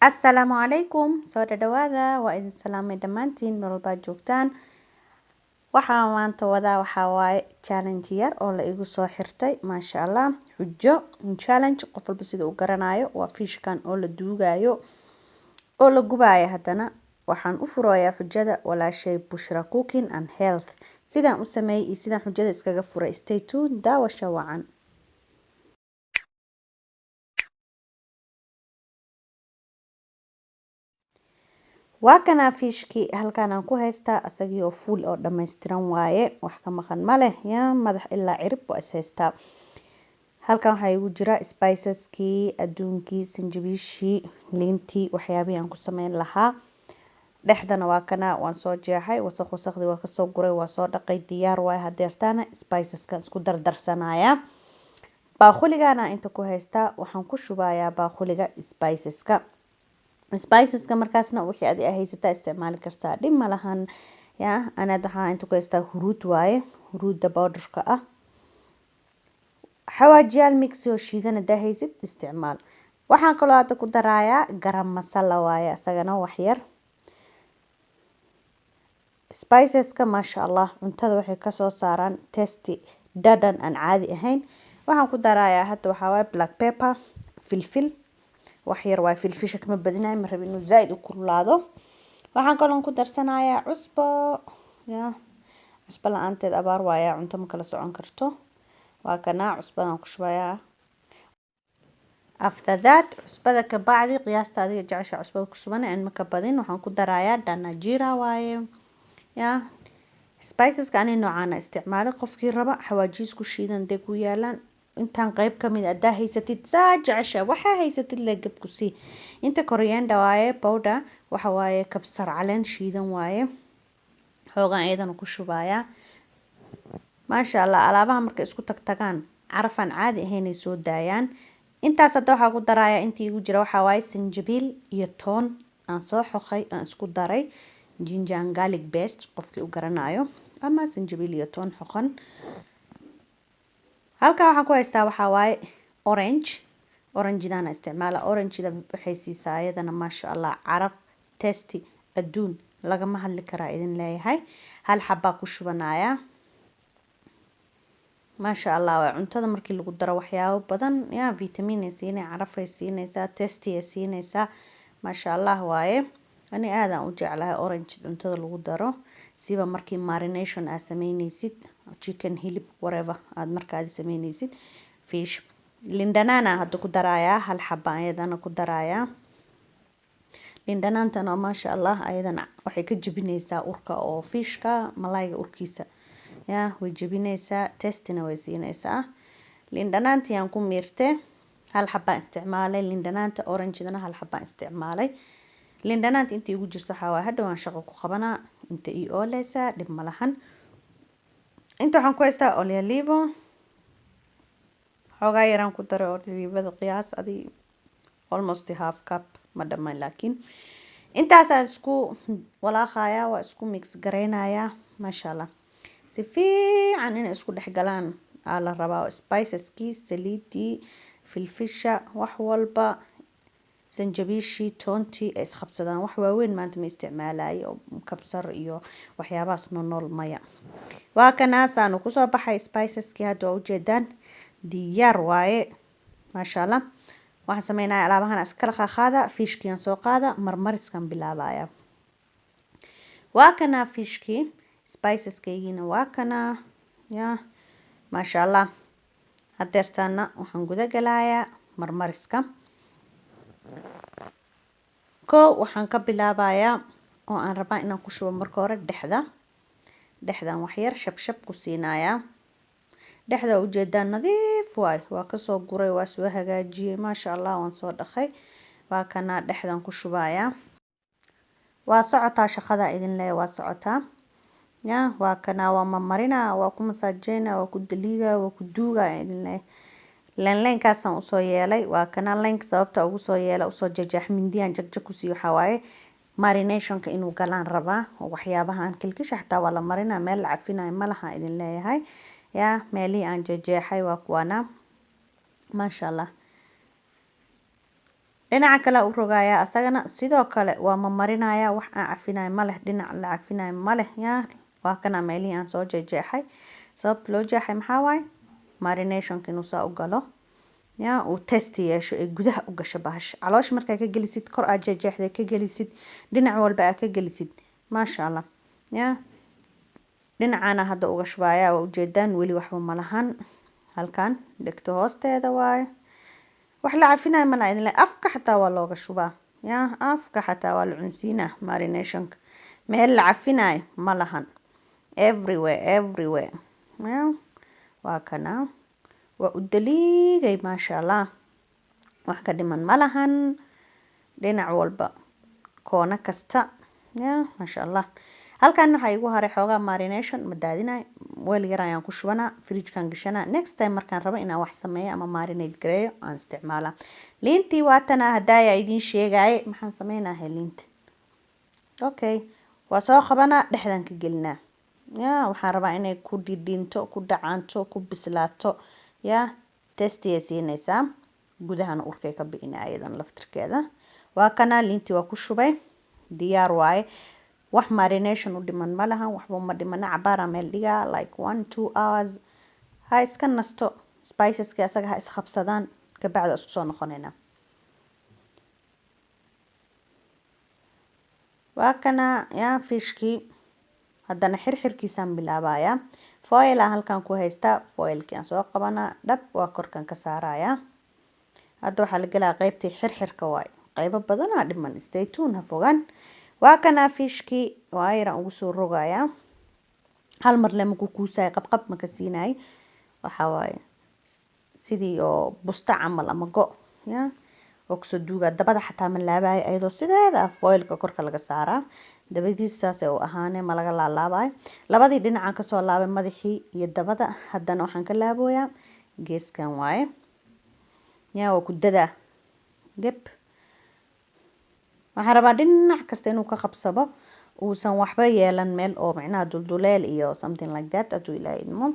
Asalaamu calaykum, soo dhadhawaada. Waa idin salaamay dhammaantiin meel walbaad joogtaan. Waxaan maanta wadaa waxaa waaye challenge yar oo la igu soo xirtay, maasha Allah. Xujo challenge, qof walba sida uu garanayo, waa fishkan oo la duugayo oo la gubaayo. Haddana waxaan u furayaa xujada walaashay Bushra Cooking and Health, sidaan u sameeyey iyo sidaan xujada iskaga furay. Stay tuned, daawasha wacan. Waa kanaa fishkii, halkaan aan ku haystaa asagii oo full oo dhammaystiran waaye, wax ka maqan ma leh. Ya madax ilaa cirib waa is haystaa. Halkan waxaa igu jira spiceskii adduunkii, sanjabiishii, liintii, waxyaabihii aan ku sameyn lahaa. Dhexdana waa kana, waan soo jeexay, wasaq wasaqdii waa kasoo guray, waa soo dhaqay, diyaar waaye. Hadeertaana spiceskan isku dardarsanaya. Baaquligana inta ku haystaa, waxaan ku shubayaa baaquliga spiceska. Spiceska markaasna wixii adi haysataa isticmaali kartaa, dhib ma lahan. Ya anaad waxaa inta ku haystaa huruud waaye, huruudda powderka ah, xawaajiyaal mix oo shiidan hadaa haysid isticmaal. Waxaan kaloo hadda ku darayaa garam masala waaye, isagana wax yar. Spiceska, maasha Allah, cuntada waxay kasoo saaraan tasty, dhadhan aan caadi ahayn. Waxaan ku darayaa hadda waxaa waaye black pepper, filfil wax yar waaye. Filfisha kama badinayo, ma rabi inuu zaaid u kululaado. Waxaan kaloon ku darsanayaa cusbo. Ya cusbo la-aanteed abaar waaya, cunto ma kala socon karto. Waa kanaa cusbadan ku shubayaa. After that, cusbada ka bacdi, qiyaasta adiga jecesha cusbada ku shubana, aan ma ka badin. Waxaan ku darayaa dhana jira waaye. Ya spiceska ani noocaana isticmaalay. Qofkii raba xawaajiis ku shiidan dee ku yaalaan intaan qeyb kamid hadaa haysatid, saa jecesha waxaa haysatid le gab ku sii. Inta coriander waaye, powder waxa waaye, kabsar caleen shiidan waaye, xoogan iyadana ku shubayaa. Maasha Allah, alaabaha markay isku tagtagaan carafaan caadi ahayn ay soo daayaan. Intaas hadda waxaa ku darayaa, intii igu jira waxaa waaye sanjabiil iyo toon aan soo xoqay, aan isku daray, ginger and garlic paste qofkii u garanayo, ama sanjabiil iyo toon xoqan. Halkaa waxaan ku haystaa waxaa waaye orange. Orangedana isticmaala. Orangeda waxay siisaa iyadana, maasha Allah, caraf, tasty adduun lagama hadli karaa idin leeyahay. Hal xabaa ku shubanayaa. Maasha Allah, waa cuntada markii lagu daro waxyaabo badan, ya vitamin ay siinay, caraf ay siinaysaa, tasty ay siinaysaa, maasha Allah waaye. Ani aadaan u jeclahay orange cuntada lagu daro, siba markii marination aad sameyneysid, chicken, hilib, whatever aad markaad sameyneysid, fish. Lindhanana hadda ku darayaa, hal xaba ayadana ku darayaa. Lindhanaantana, maasha Allah, ayadana waxay ka jebineysaa urka oo fishka, malayga urkiisa ya way jebineysaa, tastyna way siineysaa. Lindhanaantii aan ku miirte, hal xabaan isticmaalay lindhanaanta. Orangedana hal xabaan isticmaalay. Lindhanaanta inta igu jirto waxaa waaye hadhow aan shaqo ku qabanaa, inta ii ooleysaa, dhib ma lahan. Inta waxaan ku haystaa olio oliva, xoogaa yaraan ku daray olivada, qiyaas adi almost half cup ma dhammayn, laakiin intaasaan isku walaaqayaa, waa isku mix gareynayaa. Maasha Allah, si fiican inay isku dhex galaan aa la rabaa, spiceskii, saliidii, filfisha, wax walba, sanjabiishii, toontii ay isqabsadaan. Wax waaweyn maanta ma isticmaalayo oo kabsar iyo waxyaabahaas nool maya. Waa kanaasaanu kusoo baxay spiceskii. Hadda waa ujeedaan, diyaar waaye, maasha Allah. Waxaan sameynaya alaabahan iskala qaaqaada, fishkian soo qaada, marmariskan bilaabaya. Waa kanaa fishkii, spiceskaygiina waa kanaa. Ya maasha Allah, hadeertaana waxaan guda galayaa marmariska. Kow, waxaan ka bilaabayaa oo aan rabaa inaan ku shubo marka hore dhexda. Dhexdan waxyar shabshab ku siinayaa. Dhexda ujeedaan nadiif waay, waa kasoo guray, waa soo hagaajiyey, maasha Allah, waan soo dhaqay. Waa kanaa, dhexdan ku shubayaa. Waa socotaa shaqada idin leeya, waa socotaa. Ya waa kanaa, waa marmarina, waa ku masaajeyna, waa ku daliiga, waa ku duuga idin leeya. Leen leenkaasaan usoo yeelay. Waa kana leenka, sababta ugu soo yeelay, usoo jajax, mindiyaan jagjag kusii, waxaa waaye marinationka inuu galaan rabaa oo waxyaabahan kilkisha xataa waa la marinaa, meel la cafinayo ma laha idin leeyahay. Ya meelihii aan jejeexay waa kuwaana, maasha Allah. Dhinaca kale u rogayaa, asagana sidoo kale waa ma marinayaa. Wax aan cafinayo ma leh, dhinac la cafinayo ma leh. Yaa, waa kana meelihii aan soo jeexjeexay. Sababta loo jeexay maxaa waaye? Marinationka inuu saa u galo, ya, uu taste yeesho ee gudaha u gasho bahasha caloosha. Markaa ka gelisid kor, aad jeexjeexday ka gelisid, dhinac walba aad ka gelisid, maasha Allah. Ya, dhinacana hadda uga shubaya. Waa ujeedaan, weli waxba ma lahan. Halkan dhegto hoosteeda waaye, wax la cafinayo mala idin le. Afka xataa waa looga shubaa, ya, afka xataa waa la cunsiinaa. Marinationka meel la cafinayo ma lahan, everywhere, everywhere. Ya, waa kana, waa u daliigay, maasha Allah. Wax ka dhiman ma lahan, dhinac walba, koona kasta. Ya, maasha Allah. Halkan waxaa igu haray xoogaa marination, ma daadinayo, weel yar ayaan ku shubanaa, fridgekan gashanaa. Next time markaan rabo inaan wax sameeyo ama marinate gareeyo aan isticmaalaa. Liintii waatana hadaayaa idiin sheegaaye. Maxaan sameynahay liinta? Okay, waa soo qabanaa, dhexdan ka gelinaa. Ya, waxaan rabaa inay ku dhidhinto, ku dhacaanto, ku bislaato. Ya, taste ay siinaysaa, gudahana urkay ka bi'ina ayadan laftirkeeda. Waa kana, liintii waa ku shubay, diyaar waaye. Wax marination u dhiman ma lahan, waxba uma dhimana. Cabaara meel dhigaa, like 1-2 hours, ha iska nasto, spiceska asaga ha isqabsadaan, kabacdi isku soo noqonaynaa. Waa kana, ya, fishkii haddana xirxirkiisaan bilaabaya. Foil aan halkan ku haystaa, foilkii aan soo qabanaa, dhab, waa korkan ka saaraya. Hadda waxaa la gelaa qeybtii xirxirka waay, qeybo badanaa dhiman. Stay tuned, ha fogaan. Waa kana fishkii, waa yaraan ugu soo rogayaa. Hal mar lema ku kuusay, qabqab ma ka siinay. Waxaa waaye sidii oo busta camal ama go, ya, oo kusoo duugaa. Dabada xataa ma laabayo, ayadoo sideeda ah foilka korka laga saaraa. Dabadiisa saasay u ahaane, ma laga laalaabayo. Labadii dhinacaan kasoo laabay, madaxii iyo dabada. Haddana waxaan ka laaboyaa geeskan waaye. Ya, waa ku dadaa geb. Waxaan rabaa dhinac kasta inuu ka qabsado, uusan waxba yeelan meel oo micnaha dulduleel iyo something like that, hadduu Ilaahay idmo.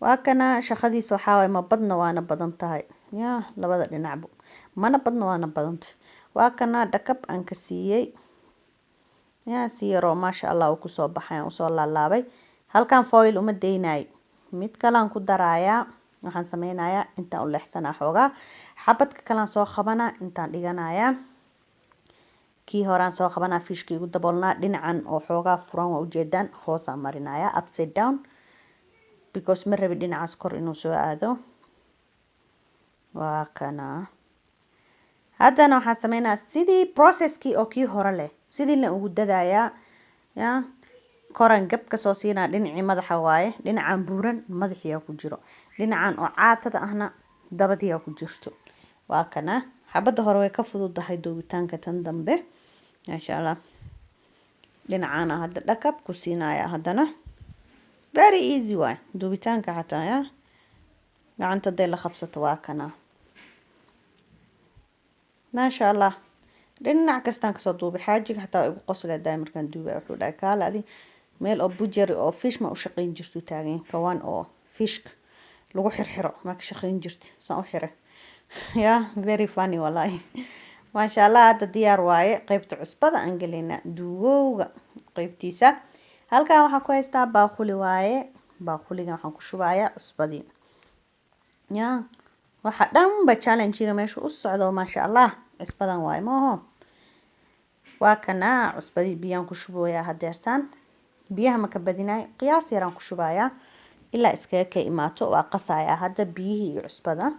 Waa kana shaqadiisa. Waxaa waaye ma badna, waana badan tahay. Ya, labada dhinacba mana badna, waana badanta. Waa kana, dhakab aan ka siiyey. Ya, si yaroo maasha Allah uu kusoo baxay aan usoo laalaabay. Halkan foil uma daynay, mid kalean ku darayaa. Waxaan sameynayaa intaan u leexsanaa xoogaa, xabadka kalean soo qabanaa, intaan dhiganayaa. Kii horaan soo qabanaa, fishkii igu daboolnaa. Dhinacan oo xoogaa furan waa ujeedaan, hoosaan marinayaa, upside down, because ma rabi dhinacaas kor inuu soo aado. Waa kana. Haddana waxaan sameynayaa sidii processkii oo kii hore leh, sidii la ugu dadayaa. Ya, koran gab kasoo siinaa. Dhinacii madaxa waaye, dhinacan buuran madaxiyaa ku jiro, dhinacan oo caatada ahna dabadiyaa ku jirto. Waa kana. Xabadda hore way ka fududahay duubitaanka tan dambe, maasha Allah. Dhinacaana hadda dhakab ku siinaya. Haddana very easy waay duubitaanka xataa, ya, gacanta haday la qabsato. Waa kana, maasha Allah. Dhinac kastaan kasoo duubay. Xaajiga xataa waa igu qosle daay markaan duubay. Wuxuu dhahay, "Kaale adi, meel oo butchery oo fish ma u shaqeyn jirto taagan, kawaan oo fishka lagu xirxiro ma ka shaqeyn jirta?" Saan u xiray. Ya, very funny wallahi. Maasha Allah. Hadda diyaar waaye. Qeybta cusbada aan gelaynaa, duugowga qeybtiisa. Halkan waxaan ku haystaa baaquli waaye. Baaquligan waxaan ku shubayaa cusbadii. Ya, waxa dhanba challenge-ga meesha u socdo, maasha Allah, cusbadan waaye maaho. Waa kana cusbadii, biyaan ku shubayaa hadeertaan. Biyaha ma ka badinayo, qiyaas yaraan ku shubayaa ilaa iskaga ka imaato. Waa qasayaa hadda biyihii iyo cusbada.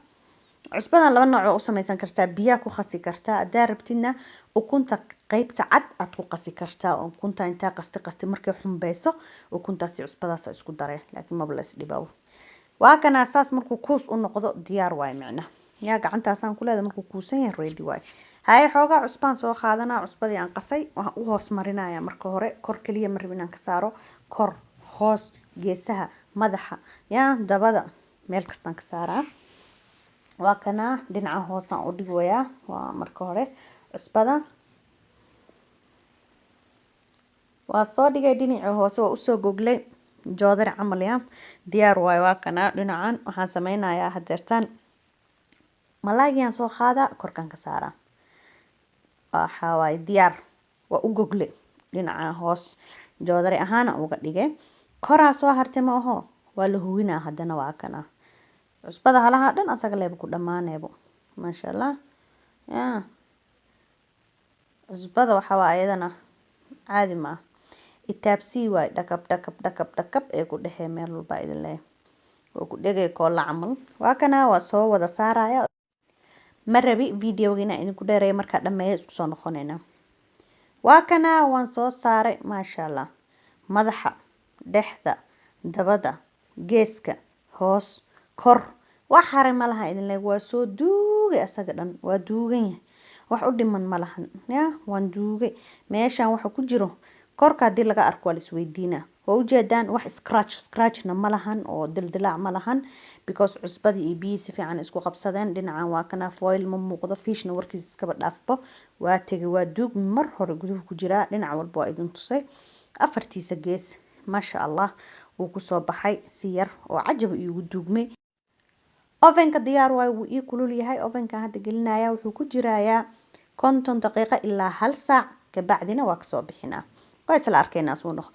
Cusbadan laba nooc oo u samaysan kartaa: biyaha ku qasi kartaa, haddaa rabtidna ukunta qeybta cad aad ku qasi kartaa. Oo ukunta intaa qasti qasti, markay xumbeyso, ukuntaasi cusbadaas isku daree, laakiin maba la isdhibabo. Waa kana, saas markuu kuus u noqdo diyaar waay micna. Yaa, gacantaasaan ku leedahay, markuu kuusan yahay ready waay. Haye, xoogaa cusbaan soo qaadanaa. Cusbadii aan qasay waxaan u hoos marinaya marka hore. Kor kaliya ma rabin inaan ka saaro, kor, hoos, geesaha, madaxa, yaa, dabada, meel kastaan ka saaraa. Waa kana, dhinaca hoosaan u dhigoyaa. Waa marka hore cusbada waa soo dhigay dhinacii hoose, waa usoo goglay joodari camal. Ya, diyaar waayo. Waa kana dhinacan. Waxaan sameynayaa hadeertaan Malaaygaan soo qaadaa, korkaan ka saaraa. Waxaa waaye diyaar, waa u gogle dhinaca hoos, joodari ahaana uga dhigay. Koraa soo hartay, ma aho, waa la huwinaa haddana. Waa kana cusbada halaha dhan asaga leeba ku dhamaaneebo, maasha Allah. Ya cusbada waxaa waa ayadana caadi ma ah, itaabsii waay, dhakab dhakab dhakab dhakab ee ku dhexee meel walba idin leeyahay, waa ku dhegay koolla camal. Waa kana, waa soo wada saaraya. Ma rabi videoga inaan idinku dheereeyo. Markaa dhameeyo isku soo noqonayna. Waa kana, waan soo saaray, maasha Allah. Madaxa, dhexda, dabada, geeska, hoos, kor, wax haray ma laha idin leeg. Waa soo duugay asaga dhan, waa duugan yahay, wax u dhiman ma lahan. Ya waan duugay. Meeshan waxa ku jiro korka haddii laga arko waa la isweydiinaa. Waa ujeedaan, wax scratch scratchna ma lahan oo dildilaac ma lahan, because cusbadii iyo biyihii si fiican isku qabsadeen. Dhinacan waa kana, foil ma muuqdo. Fishna warkiisa iskaba dhaafbo, waa tegay, waa duug mar hore guduhu ku jiraa. Dhinac walba waa idin tusay, afartiisa gees, maasha Allah, wuu kusoo baxay si yar oo cajab iigu duugmay. Ovenka diyaar waay, wuu ii kulul yahay. Ovenka hadda gelinaya, wuxuu ku jirayaa 50 daqiiqo ilaa hal saac. Kabacdina waa kasoo bixinaa, waa isla arkaynaa suu noqdo.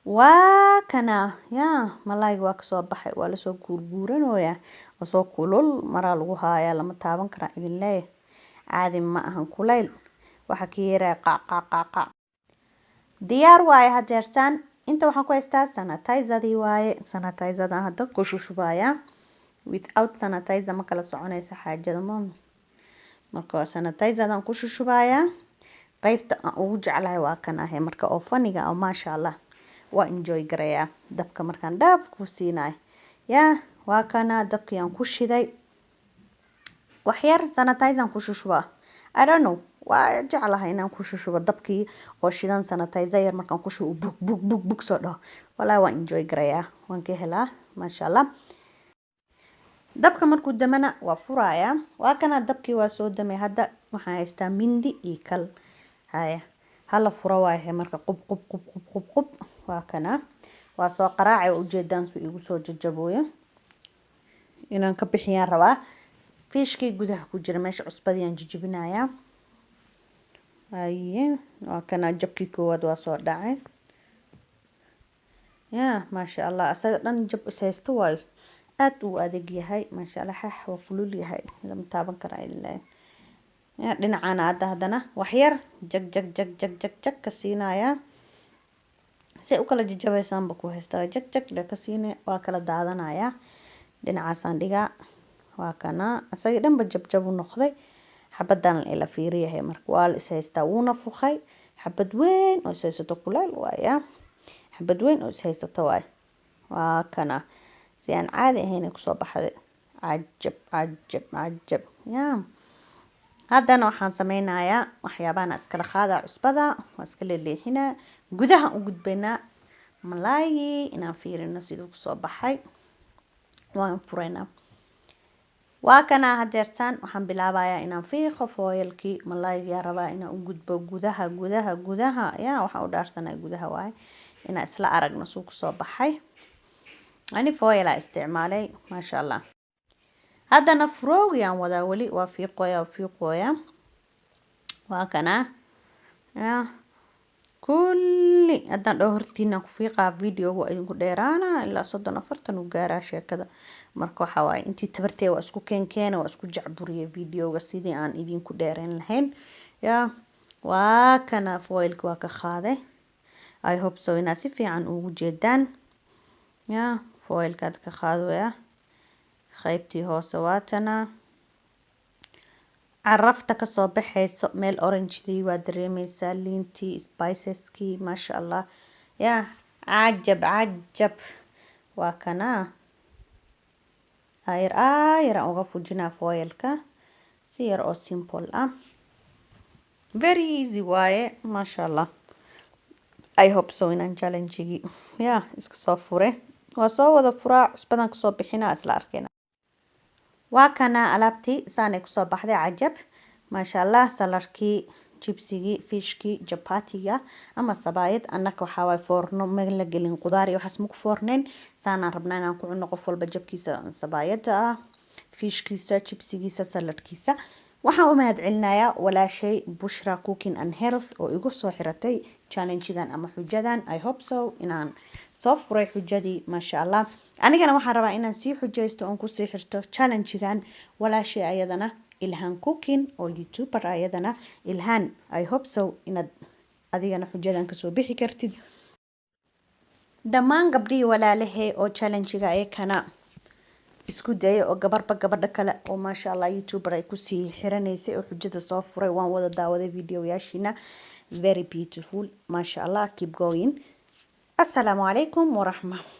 Waa kana, ya malaayga waa kasoo baxay, waa lasoo guurguuranoyaa, asoo kulul maraa lagu haayaa, lama taaban karaa idin leeyahay. Caadi ma ahan kulayl, waxaa ka yeeraya qac qac qac qac. Diyaar waaye. Hadeertaan inta waxaan ku haystaa sanitizerdii waaye. Sanitizedan hadda ku shushubaya. Without sanitizer ma kala soconaysa xaajada ma. Marka waa sanitizedan ku shushubayaa. Qeybta aan ugu jeclahay waa kan ahe marka oo faniga ah, maasha Allah, waa enjoy garayaa dabka markaan dhab ku siinayo. Ya waa kana dabkii aan ku shiday, waxyar sanitizer ku shushubaa. I don't know, waa jeclahay inaan ku shushubo dabkii oo shidan sanitizer yar. Markaan ku shubo, bug bug bug bug soo dhaho, wallahi waan enjoy garayaa, waan ka helaa, maasha Allah. Dabka markuu damana waa furayaa. Waa kana dabkii waa soo damay. Hadda waxaan haystaa mindi iyo kal. Haya, hala furo waayahay. Marka qub qub qub qub qub qub, waa kana, waa soo qaraacay. Waa ujeedaan suu igu soo jajabooyo. Inaan ka bixiyaan rabaa fishkii gudaha ku jira meesha. Cusbadii aan jijibinayaa. Haye, waa kana, jabkii koowaad waa soo dhacay. Ya maasha Allah, asaga dhan jab is haysto waayo, aad uu adag yahay, maasha Allah. Xax, waa kulul yahay, lama taaban karaa ilaa ya dhinacana. Hadda haddana waxyar jag jag jag jag jag jag ka siinayaa. Say u kala jajabaysaanba ku haystaa, jag jag le ka siina, waa kala daadanayaa. Dhinacaasaan dhigaa. Waa kana, isagii dhanba jabjab u noqday. Xabadan ila fiiriyahay. Marka waa la is haystaa, wuuna fuqay. Xabad weyn oo is haysato, kuleel waaya, xabad weyn oo is haysato waay. Waa kana, si aan caadi ahayn ay kusoo baxday. Cajab cajab cajab. Ya haddana waxaan sameynayaa waxyaabahana iskala qaadaa. Cusbada waa iska leeleexinaa. Gudaha u gudbaynaa malaayigii inaan fiirino siduu kusoo baxay. Waan furaynaa. Waa kana. Hadeertaan waxaan bilaabayaa inaan fiiqo foilkii malaayigaa. Rabaa inaan u gudbo gudaha, gudaha, gudaha. Ya waxaan u dhaarsanaa gudaha waaye, inaan isla aragno suu kusoo baxay. Ani foil aa isticmaalay, maasha Allah. Haddana furoogi aan wadaa, weli waa fiiqooya, waa fiiqooya. Waa kana. Ya kulli haddaan dhaho hortiinaan ku fiiqaa, videoga waa idinku dheeraana, ilaa 30 40 uu gaaraa sheekada. Marka waxaa waaye intii tabartee waa isku keenkeena, waa isku jacburiyay videoga sidii aan idinku dheereyn lahayn. Ya waa kana, foilka waa ka qaaday. I hope so inaad si fiican ugu jeedaan. Ya foilkaad ka qaadaya, qaybtii hoose waatana. Carafta kasoo baxayso meel orange-dii waa dareemeysaa, liintii, spiceskii, maasha Allah. Ya cajab cajab. Waa kana, ayar ayar aan uga fujinaa foilka, si yar oo simple ah, very easy waaye, maasha Allah. I hope so inaan challenge-gii ya iska soo fure. Waa soo wada furaa, cusbadan kasoo bixinaa, isla arkeyna. Waa kana alaabtii, saanay kusoo baxday. Cajab, maasha Allah. Saladkii, jibsigii, fishkii, jabatiga ama sabaayad. Annaka waxaa waaye foorno ma la gelin, qudaar iyo waxaas ma ku foorneyn. Saanaan rabnaa inaan ku cuno, qof walba jabkiisa sabaayada ah. Fishkiisa, chipsigiisa, saladkiisa. Waxaan u mahad celinayaa walaashay Bushra Cooking and Health oo igu soo xiratay challengegan ama xujadan. I hope so inaan soo furay xujadii, maasha Allah. Anigana waxaan rabaa inaan sii xujaysto oon kusii xirto challengegan walaashay ayadana Ilhaan Cooking oo YouTuber ayadana. Ilhaan, I hope so inaad adigana xujadan kasoo bixi kartid. Dhammaan gabdhihii walaalahey oo challengega ayakana isku dayay oo gabarba gabadha kale oo, maasha Allah, YouTuber ay kusii xiranaysay oo xujada soo furay, waan wada daawaday videoyaashiina. Very beautiful, maasha Allah, keep going. Assalaamu calaykum waraxma.